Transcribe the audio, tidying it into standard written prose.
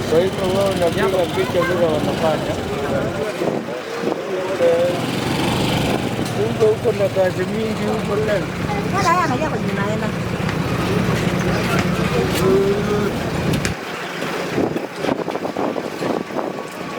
Kwa hivyo wao unapiga picha vile wanafanya. Huko huko na kazi mingi huko tena. Hata haya anajua kwenye naenda.